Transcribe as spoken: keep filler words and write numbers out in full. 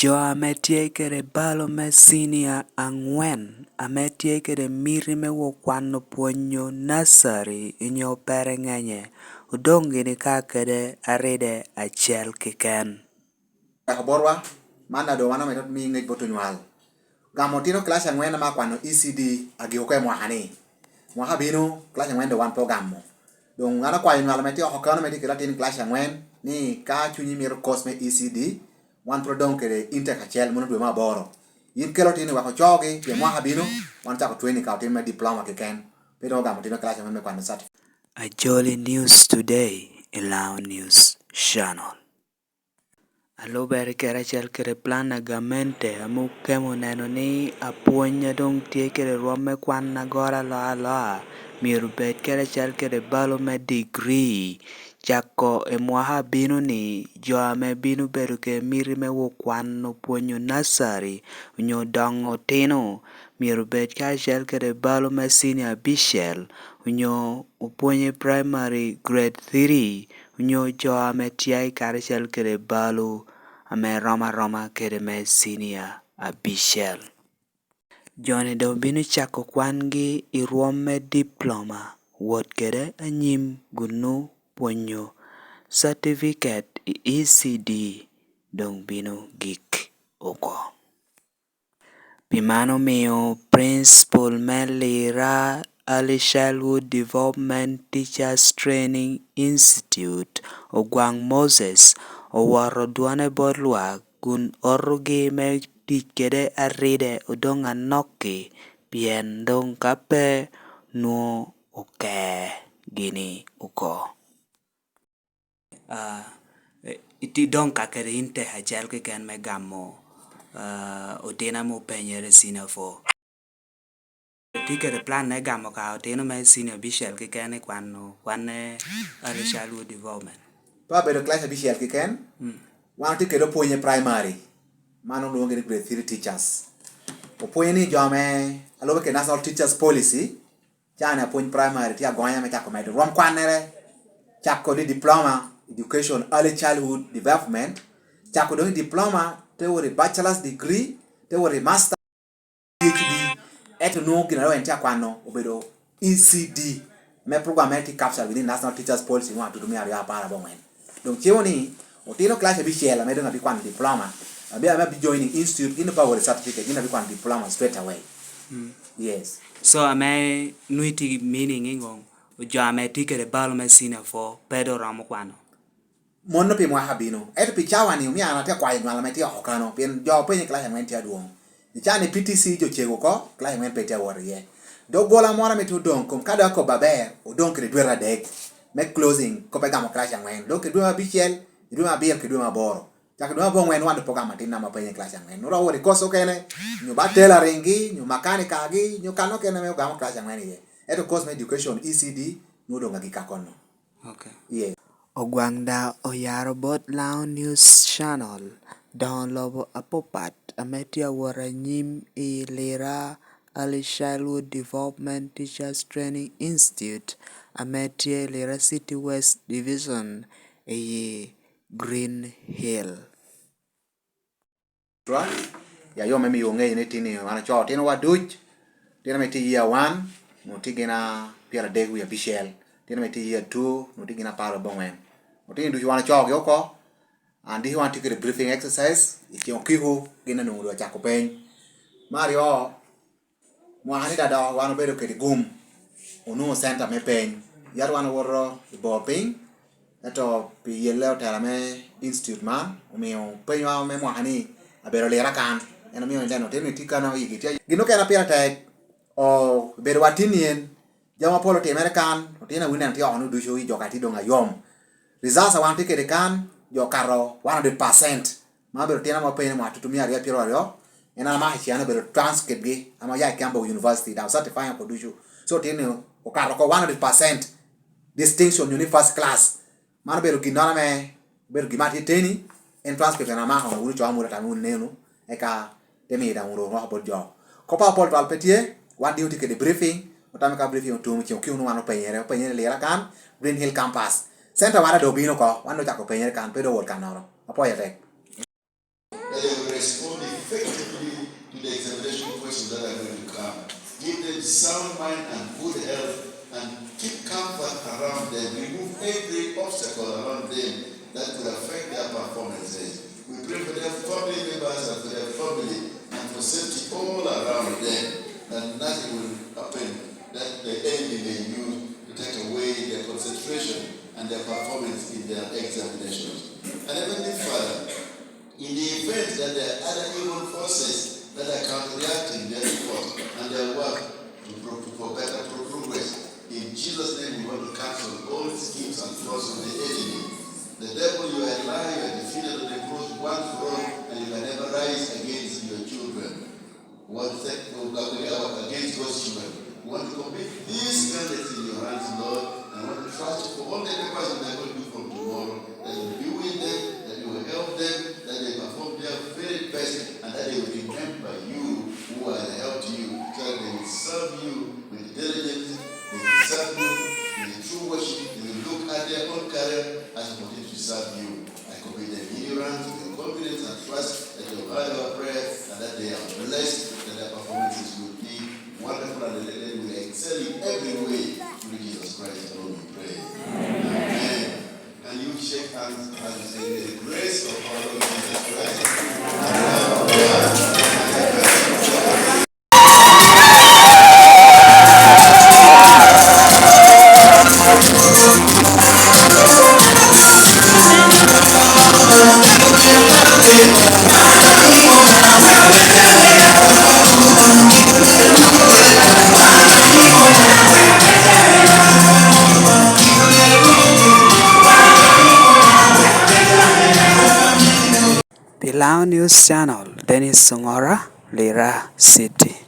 Jo ame tye kede balo me cinia aŋwen ame tye kede miti me wok kwano pwonyo nacari onyo pereŋenye, odoŋ gini ka kede aride acel keken. Wek obotwa, man a doŋ wan omito mi ŋec bot onywal. Gamo otino kilaci aŋwen ame akwano E C D agiko oko i mwaka-ni. Mwaka bino, kilaci aŋwen doŋ wan pe ogamo. Doŋ an akwayo onywal ame tye oko kano ame tye kede atin kilaci aŋwen ni ka cunyi mito kos me E C D, wan pwod odoŋ kede intake acel, mano dwe me aboro. Yin kelo otino wek ocoogi, pien mwaka bino, wan ocako training ka otino me diploma keken. Pe doŋ ogamo otino kilaci aŋwen me kwano certificate. Ajoli News Today i Lao News Channel. A lubere kede acel kede plan a gamente ame okemo oneno ni apwony a doŋ tye kede rwom me kwan agoro aloa aloa myero bed kede acel kede balo me digri. Cako i mwaka a bino-ni, jo ame bino bedo kede miti me wok kwan opwonyo nacari onyo doŋo otino myero bed karacel kede balo me cinia abicel onyo opwonyo i praimari grade three onyo jo ame tye i karacel kede balo ame rom aroma kede me cinia abicel. Jo-ni doŋ bino cako kwangi i rwom me diploma, wot kede anyim gunu pwonyo, certificate i E C D doŋ bino gik oko. Pi man omio Principal me Lira Early Childhood Development Teachers Training Institute, Ogwang Moses, owoto dwone bot lwak kun otogi me tic kede aride odoŋ anok-ki, pien doŋ ka pe nwoŋo oke gini oko. Ah, itye doŋ ka kede intake acel keken me gamo, ah, otino ame openyere i cinia four. Itye kede plan me gamo ka otino me cinia abicel keken i kwano kwanne early childhood development. Pe abedo class abicel keken, wan otye kede opwony i primary, man olwoŋo ni grade three teachers. Opwonyo ni jo ame alube kede National Teachers Policy, cani apwony primary tye agonya me cako medo rwom kwannere, cako ni diploma education, early childhood development, cako doŋ i diploma, te wot i bachelor's degree, te wot i master, P H D, ento nwoŋo gin aryo en tye akwano obedo E C D, me program mere tye captured within National Teachers Policy nwoŋo atutu me aryo apar aboŋwen. Doŋ cewo ni, otino class abicel ame doŋ abi kwano diploma, abi, ame abi joining institute, gin pe awot i certificate, gin abi kwano diploma straight away. Yes. So, ame nwoŋo itye meaning i ŋo? Jo ame tye kede balo me senior four pe doŋ romo kwano? Mono pi mwaka bino. Ento pi cawa-ni, omio an atye akwayo nywal ame tye oko kano, pien jo openyo i kilac aŋwen tye adwoŋ. I caa-ni P T C jo cego oko, kilac aŋwen pe tye awot iye. Doggola moro ame tye odoŋ kom, ka dok akobo aber, odoŋ kede dwete adek me closing, kop me gamo kilac aŋwen. Dok kede dwe me abicel, i dwe me abiro, kede dwe me aboro. Cak i dwe me aboŋwen wan program atin ame openyo i kilac aŋwen. Nwoŋo awot i course okene, nyo ba tailoring-gi, nyo mechanical-gi, nyo kan okene ame ogamo kilac aŋwen iye. Ento course me education, E C D, nwoŋo doŋ agikki akono. Okay. Yes. Ogwang daŋ oyaro bot Lango News Channel, doŋo lobo apapat ame tye awot anyim i Lira Early Childhood Development Teachers Training Institute ame tye i Lira City West Division i Green Hill. Twa, ya yo me miyo ŋeyo ni tin wan ocoo otinowa duc, tin ame tye i year one, nwoŋo tye gin a pyeradek wie abicel, tin ame tye i year two, nwoŋo tye gin apar aboŋwen. Otino ducu wan ocoogi oko, and this one tye kede briefing exercise, i ceŋ okiko gin a nwoŋo doŋ ocako peny. Me aryo, mwaka ni doŋ wan obedo kede gum, onwoŋo center me peny. Yat wan owoto i bor piny, ento pi yelle otela me institute man, omio penywa me mwaka ni abedo lira kan. En omio ineno otino ni tye kano igi tye. Gin okene a pire tek, obedo wa tin yen, jami apol otimere kan, otino a win neno tye oko ni ducu i jo ka tye doŋ ayom. Results a wan tye kede kan, jo okato one hundred percent. Man obedo tin ame openyo mwaka tutu mia aryo pyeraryo, en an amako i cian obedo transcript-gi, ame oya i Kiambogo University, daŋ certify oko ducu. So, tin ni okato oko one hundred percent distinction, nyo ni first class. Man obedo ginnoro ame, obedo gin ma atye teni, en transcript en amako, wun ocomo wunu atamo wun nenu, eka te miyo daŋ wun orwoko bot jo. Kop apol twal pe tye, wan dino tye kede briefing, otamo ka briefing otum, ceŋ okiko wunu wan openyere, openyere i Lira kan, Green Hill Campus. Center wan doŋ obino oko, wan doŋ ocako penyere kan, pe doŋ owot kannoro. Apwoyo tek. sound mind and good health, and keep comfort around them. Remove every obstacle around them that could affect their performances. We pray for their family members and for their family and for safety all around them, that nothing will happen that the enemy may use to take away their concentration and their performance in their examinations. And Heavenly Father, in the event that there are other evil forces that are counteracting their effort and their work to pro-, for better pro-, progress, in Jesus' name we want to cancel all schemes and plots of the enemy. The devil, you are a liar, you are defeated on the cross once for all, and you can never rise against your children. We want to thank you, God, we are against those children. We want to commit these candidates in your hands, Lord, and we want to trust you for all the papers that they're going to do from tomorrow, that you will be with them, that you will help them, that they perform their very best, and that they will remember you who has helped you, so that they will serve you with diligence, they will serve you with true worship, they will look at their own career as an opportunity to serve you. I commit them in your hands with confidence and trust that you have heard our prayer and that they are blessed, that their performances will be wonderful and that they will excel in every way. Through Jesus Christ alone we pray. Amen. Can you shake hands and say, "May the grace of our Lord Jesus Christ and the love of God and the fellowship of the Holy Pilaŋo News Channel, Dennis Sungora, Lira City.